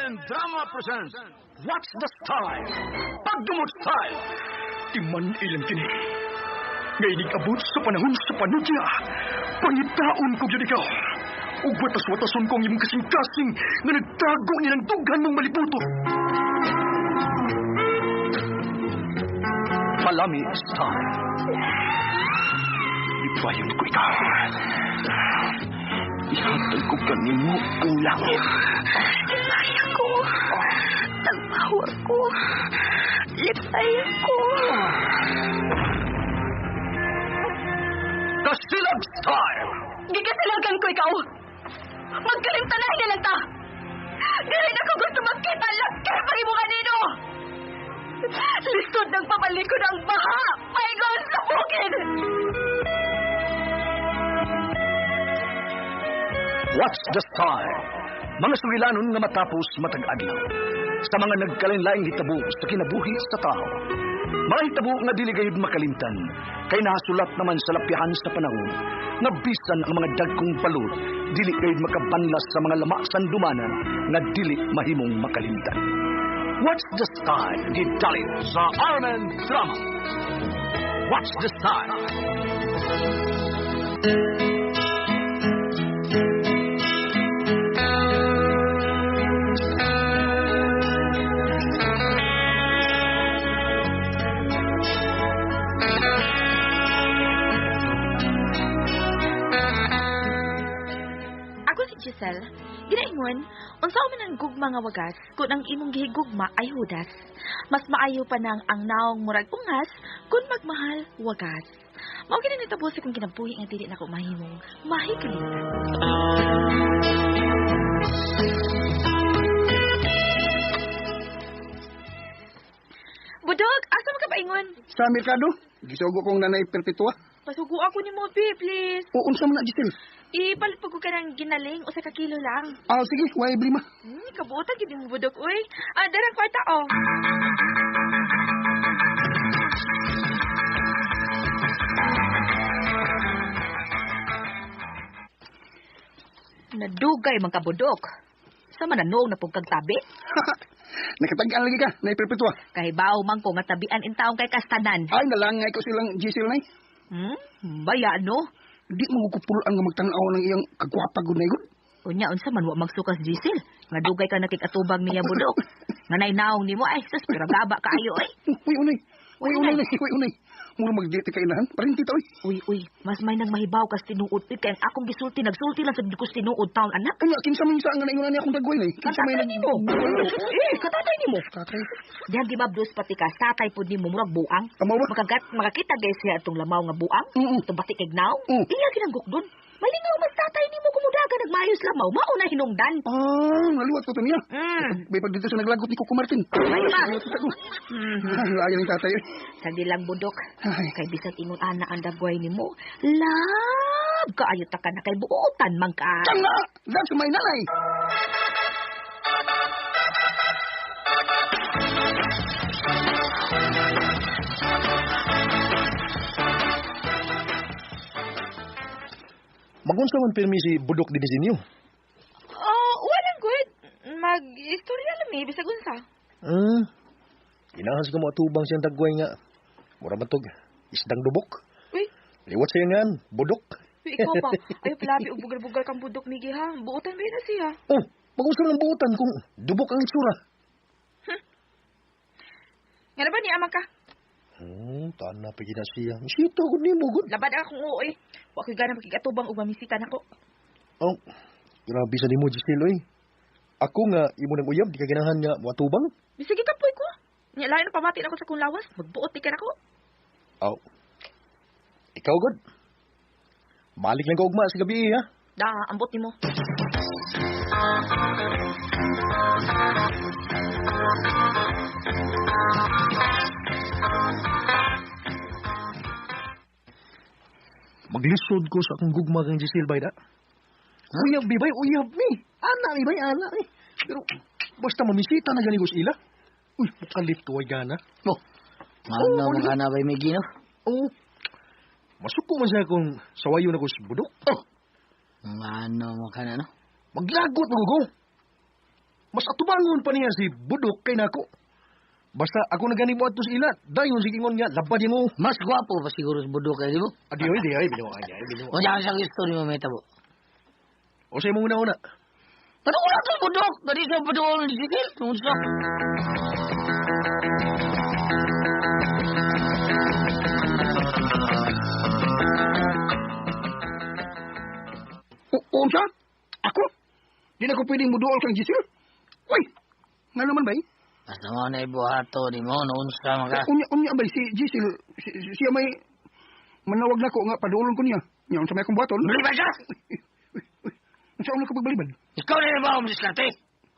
RMN Drama presents What's the Style? Pagdumot Style! Timan ilang kini. Nga abot sa panahon sa panudya. Pangitaon ko gyud ikaw. Ug watas-watason ko ang imong kasing-kasing nga nagtago ni ng dughan mong malibuto. Palami Style. Ipayon ko ikaw. Ihatag ko kanimo ang langit. Lipay ako. Tagpawa ko. Lipay ako. Kasilag Style! Gikasilagan ko ikaw. Magkalimtanahin na lang ta. Dili na ko gusto magkita lakir pa imo kanino. Lisod ng pabalikod ang baha. Paingon sa bukid. What's the Style? Mga sugilanon nga matapos matag adlaw. Sa mga nagkalain-laing hitabo sa kinabuhi sa tao. Mga hitabo nga dili gayud makalimtan, kay nahasulat naman sa lapyahan sa panahon, nga bisan ang mga dagkong balod, dili gayud makabanlas sa mga lama sandumanan nga dili mahimong makalimtan. What's the Style? Gidalin sa RMN Drama. What's the Style? Ako si Giselle. Ginaingon, unsa man ang gugma nga wagas kung ang imong gihigugma ay hudas. Mas maayo pa nang ang naong murag ungas kung magmahal wagas. Mao gini nitabo sa kong kinabuhi nga dili nako mahimong mahikalimtan. Budok, asa man ka paingon? Sa merkado, gisugo kong nanay Perpetua. Pasugo ako ni mo, Pi, please. O unsa man na, Giselle? Ipalit pa ko ka ng ginaling usa ka kilo lang. Ah, sige, way blima. Kabuotan gid mo budok uy. Ah, darang kwarta oh. Nadugay man kabudok. Sa mananoong na pong kag tabi. Nakatag-an lagi ka, nay Perpetua. Kahibaw man ko nga tabian in taong kay kastanan. Ay, nalangay ko silang Giselle nay. Baya no. Di magukupulan nga magtan-aw ng iyang kagwapa gud na gud. Unya unsa man wa magsukas Giselle. Nga dugay ka nakikatubang niya budok. Nga nainaong nimo ay sus pero gaba kaayo ay. Uy, unay. Uy, Uy, unay, unay. uy, unay. Mura magditi ka inahan. Parinti ta, uy. Uy uy, mas may nang mahibaw kas tinuod uy kay ang akong gisulti nagsulti lang sa ko tinuod taon anak. Kanya, kinsa man sa nga naingon niya akong dagway nay. Kinsa may Katatay nimo. Eh, katatay nimo. Tatay. Diyan gibabdos pati ka tatay pud nimo murag buang. Amo ba? Makagat makakita guys siya atong lamaw nga buang. Itong batik kay gnaw. Iya ginanggok dun. Malingaw mas tatay nimo kumudaga nagmayos lamaw mao na hinungdan. Ah, naliwat ko to niya. May pag dito sa naglagot ni Coco Martin. Ay ba? Naliwat ko. Ay, ang tatay. Uy. Sandi lang budok. Ay. Kay bisan ingon ana ang dagway nimo. Lab kaayo ta ka na kay buotan man ka. Tama! That's my nanay! Magunsa man pirmi si Budok din ninyo. Oh, walang good. Mag-istorya lang eh, bisag unsa. Inahas ka mo atubang siyang dagway nga. Mura man tog isdang dubok. Uy, Liwat siya ngan, Budok. uy ikaw pa. Ayo palabi og bugal-bugal kang budok migi ha. Buotan ba na siya? Oh, magunsa man ang buotan kung dubok ang itsura. Nga na ba ni ama ka? Tana pa gina siya. Sito gud nimo gud. Labad ang akong uoy. Wa ko'y gana makikatubang ug mamisita nako. Oh, grabe sa nimo Giselle oy. Ako nga imo nang uyab di ka ganahan nga moatubang. Bisag ikapoy ko. Nya lain na pamati nako sa kong lawas, magbuot di ka nako. Aw. Ikaw gud. Balik lang ko ugma sa gabi ha. Da, ambot nimo. Maglisod ko sa akong gugma kang Giselle bay da. Uyab bi bay, uyab mi. Ana mi bay, ana mi. Pero basta mamisita na gani ko sa ila. Uy, mukalip to ay gana. Oh, ano mo ka na ba, Miggy, no? Oo. Masuko man siya kung sawayo na ko sa budok. Oh. Ano mo ka na, no? Maglagot mo ko. Mas atubangon pa niya si Budok kay nako. Basta ako na gani mo adto sa ila, dayon sige ingon nga labad mo. Mas gwapo pa siguro sa budok kay di mo. Adi oy, di ay binuha niya, binuha. Unsa sa story mo may tabo? O sa imong una-una. Pero wala to budok, dali sa budok ni Giselle. Unsa? Unsa? Ako? Di na ko pwedeng muduol kang Giselle? Uy, nga naman bay? Basta mo na ibuhato ni mo, no unsa man ka. Unya, unya bay, si Giselle, siya may manawag na ko nga paduolon ko niya. Nya, unsa may akong buhaton? Balibad ka? Uy, uy, uy, unsa ako nakapagbaliban? Ikaw na ba ang diskarte?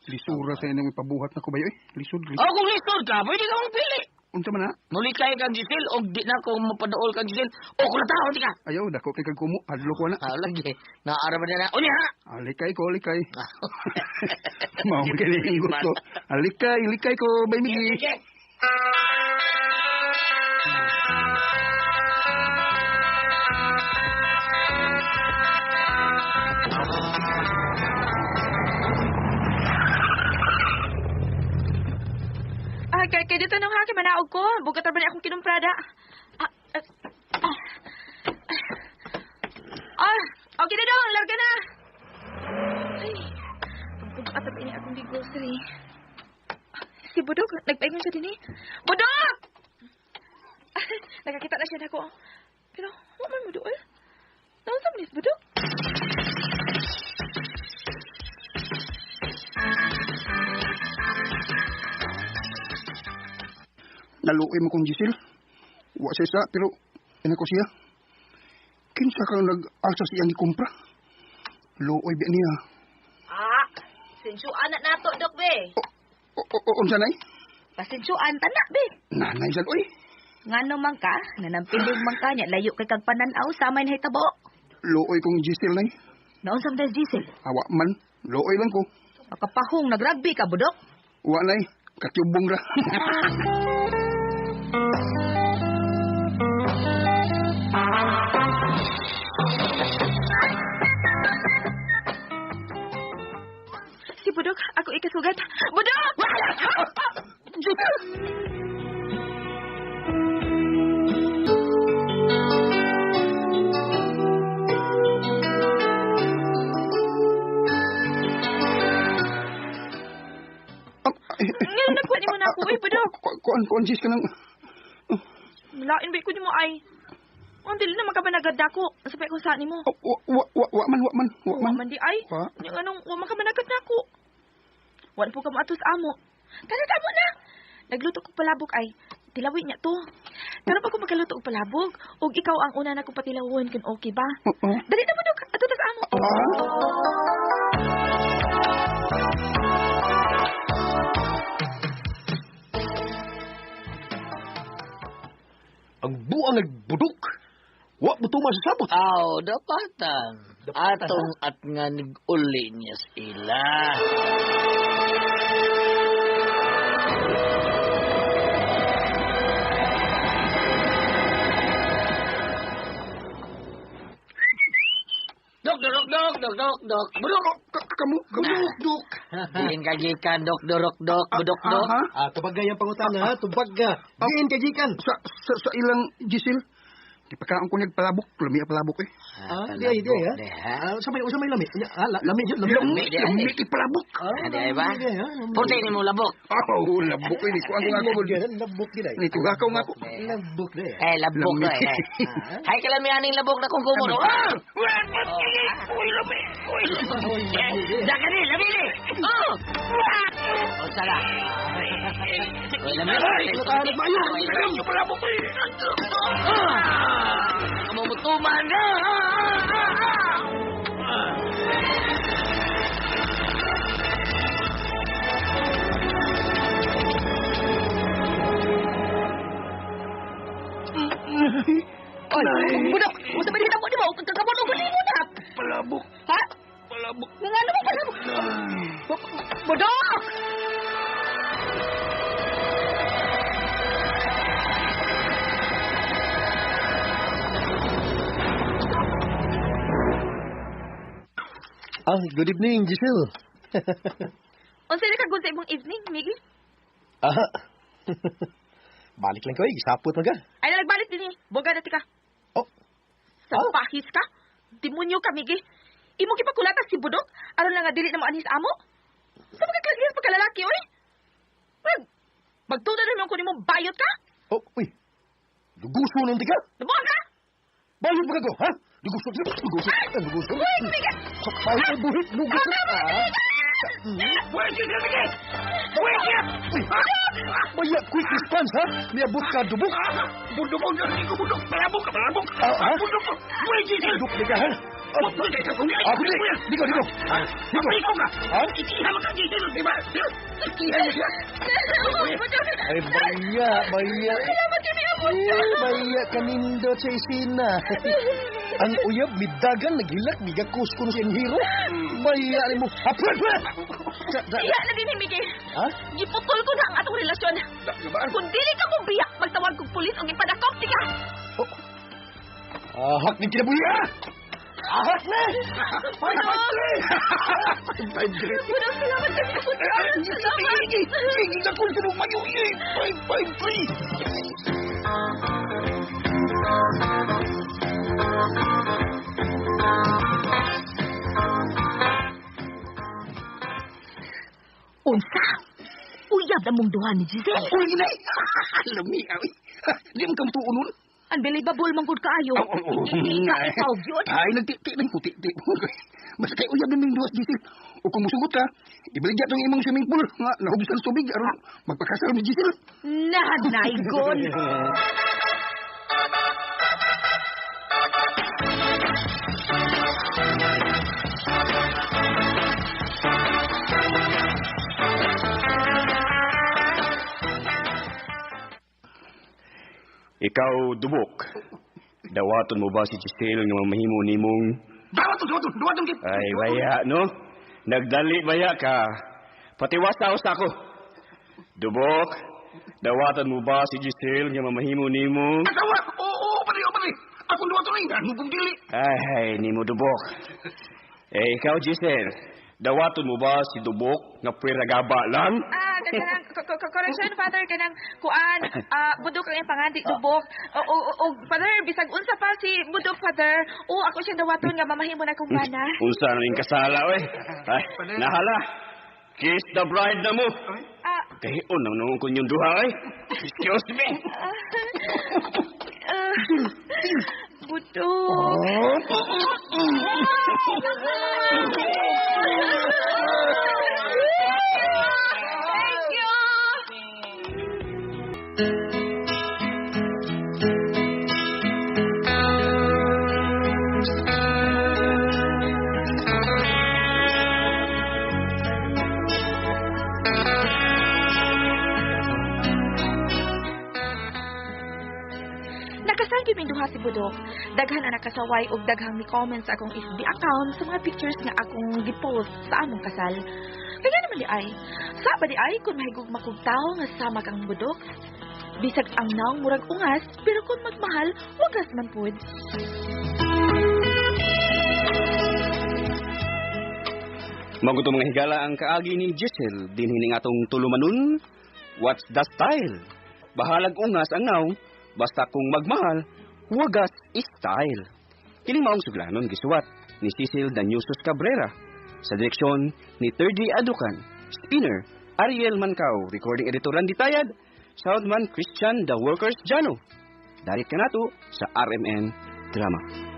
Lisura sa inong ipabuhat na ko bay, oy. Lisod, lisod. O kung lisod ka, pwede ka mong pili. Unsa man ha? Muli kay kang Giselle, o di na ko mapaduol kang Giselle, o kung di ka. Ayaw, dako kay kag kumo, hadlo ko na. Ah, lagi. Naara ba na? Unya ha? Alikay ko, alikay. Mao man kay ang gusto. Alikay, alikay ko, bay Migi. Sige. Ah, kay dito nung ha, kay manaog ko. Bugat ra ba ni akong kinumprada? Ah, ah, ah. Ah, okay na dong, larga na. Ay, pagbugat ba ini akong grocery. Si Budok, nagpaingon siya din eh. Budok! Nakakita na siya nako. Pero, wa man mo dool. Naunsa man ni si Budok? Naluoy mo kong Giselle. Wa siya sa, pero ina ko siya. Kinsa kang nag-alsa siyang gikumpra? Luoy ba niya? Ah, sensyuan na nato, Dok, be. Unsa nay? Pasensyuan ta na, be. Nanay sad oy. Ngano man ka, nanampilig man ka niya, layo kay kag pananaw sa may nahitabo. Luoy kong Giselle nay. Naunsa man tayo, Giselle? Awa man, luoy lang ko. Makapahong nagrugby ka, Budok. Wa nay, katyubong ra. Si Budok, ako ikasugat. Budok! Ngayon nakuha ni mo na ako, uy, Budok. Kuan, kuan, Gis, ka nang... Lain ba ko ni mo ay? Ang dili na makabanagad ako. Sabay ko sa nimo. Oh, wa, wa, wa, wa man, wa man, wa Wa man. man di ay. Wa. Yung anong, wa man ka managad na ako. Wa po ka mo atos amo. Tara, tamo na. Nagluto ko palabok ay. Tilawi niya to. Tara pa ko magkaluto og palabok. Og ikaw ang una na kong patilawon kung okay ba? Oo. Dali na Budok. Ato tas amo. Ah? Ang buang nagbudok. Wa mo tuma sa sabot. Aw, dapatan. Atong at nga nag-uli niya sila. Dok, dok, dok, dok, dok, dok. Budok. Kamu, kamu. Duk. Diin ka gikan, dok, dorok, dok, budok, dok. Aha. Ah, tubag ang pangutana ha, tubag ka. Diin ka gikan. Sa ilang Giselle, di pa kaon ko nagpalabok. Lami ang palabok eh. Ah, di ay, di ay, ha? Di, ha? Ah, sa may lami. Ah, lami yun, lami. Lami, di ay. Lami kay palabok. Ah, di ay ba? lami, di ay, ha? Lami. Purte ni mo labok. Oh, labok eh. Ni kuang ko nga ko. Di ay, Labok di ay. Ni tuga ko nga ko. Labok di ay. Eh, labok Lami. na eh. Hay kalamianing labok na kung kumuno. Ah! Uy, lami. Uy, Daka ni, lami ni. Oh! Oh, sala. Uy, lami. Uy, lami. Palabok eh. Ah! Kamumutuman. Ah! Oy, Budok, unsa ba nahitabo nimo? Kagkabot og nimo na. Palabok. Ha? Palabok. Ngano mo palabok? Budok! Ah, good evening, Giselle. Unsay nakagun sa imong evening, Miggy? Aha. Balik lang ko eh. Gisapot man ka. Ay, nagbalik din eh. Boga na tika. Oh. Sa pahis ka? Demonyo ka, Miggy. Imo gipakulata si Budok? Aron lang nga dili na mo anis amo? Sa mga klase pagkalalaki, oy? Magtunan naman ko nimo bayot ka? Oh, uy. Luguso nun tika? Nabuang ka? Bayot ba ka ko, ha? Luguso, luguso, luguso. Uy, Miggy! Sa bayot, buhit, luguso. Baya, quick response, ha? Niabot ka, dubok. Budok, budok, malabok, malabok. Ha? Budok, uy, Giselle. Dubok, di ka, ha? Budok, Ako, di. Diko, diko. Diko. Ikaw ka. Ha? Ikiha mo ka, Giselle, di ba? Ikiha mo siya. Ay, baya, baya. Salamat kami, abot. Eh, baya kanindot sa isina. Ang uyab, midagan, naghilak, migakos ko sa iyang hero. Baya ni mo. Hapon, hapon! Iya na din, Miggy. Ha? Giputol ko na ang atong relasyon. Kung dili ka mo biyak, magtawag kong pulis o ipadakop tika. Oh. Ahak ni kinabuhi, ah! Ahak na! 5-5-3! 5-5-3! Budok, salamat kami, abot. Salamat. Sige, sa kung sino mayo, 5-5-3. Unsa? Uyab na mong duha ni Giselle. Uy, inay! Lami, ay. Di mo kang tuon nun. Unbelievable man gud kaayo. Hindi ka ikaw yun. Ay, nagtiti ng puti-ti. Basta kay uyab na duwas, Giselle. O kung musugot ka, ibaligya tong imong swimming pool. Nga, nahugsan sa tubig. Aron, magpakasal mo, Giselle. Nanaygon. Ikaw, Dubok. Dawaton mo ba si Giselle nga mamahimo nimong... Dawaton, dawaton, dawaton. Ay, baya, no? Nagdali baya ka. Patiwasa sa ako. Dubok, dawaton mo ba si Giselle nga mamahimo nimong... Asawa! Oo, pare, oo, pare. Akong dawaton ay, ano kong dili? Ay, nimo Dubok. Eh, ikaw, Giselle, dawaton mo ba si Dubok nga puwera gaba lang? Ah, kanang correction, Father, kanang kuan, Budok ang iyang pangan, di Dubok. O, Father, bisag unsa pa si Budok, Father. O, ako siyang dawaton nga mamahimo na akong bana. Unsa na ning kasala, oy. Ay, nahala. Kiss the bride na mo. Kahion nang noong kunyong duha, ay. Excuse me. Budok. Thank you. Nakasal gyud duha si Budok. Daghan ang nakasaway og daghang ni comments sa akong FB account sa mga pictures nga akong gipost sa among kasal. Kaya naman di ay, sa ba di ay kung mahigugma kog tawo nga sama kang Budok? Bisag ang naong murag ungas, pero kung magmahal, wagas man pud. Maguto mga higala ang kaagi ni Giselle dinhi ning atong tulumanon. What's the style? Bahalag ungas ang naong, basta kung magmahal, wagas style. Kini maong suglanon gisuwat ni Cecil Danyusos Cabrera sa direksyon ni 3D Adukan, Spinner Ariel Mancao, recording editor Randy Tayad, soundman Christian The Workers Jano. Darit kanato sa RMN Drama.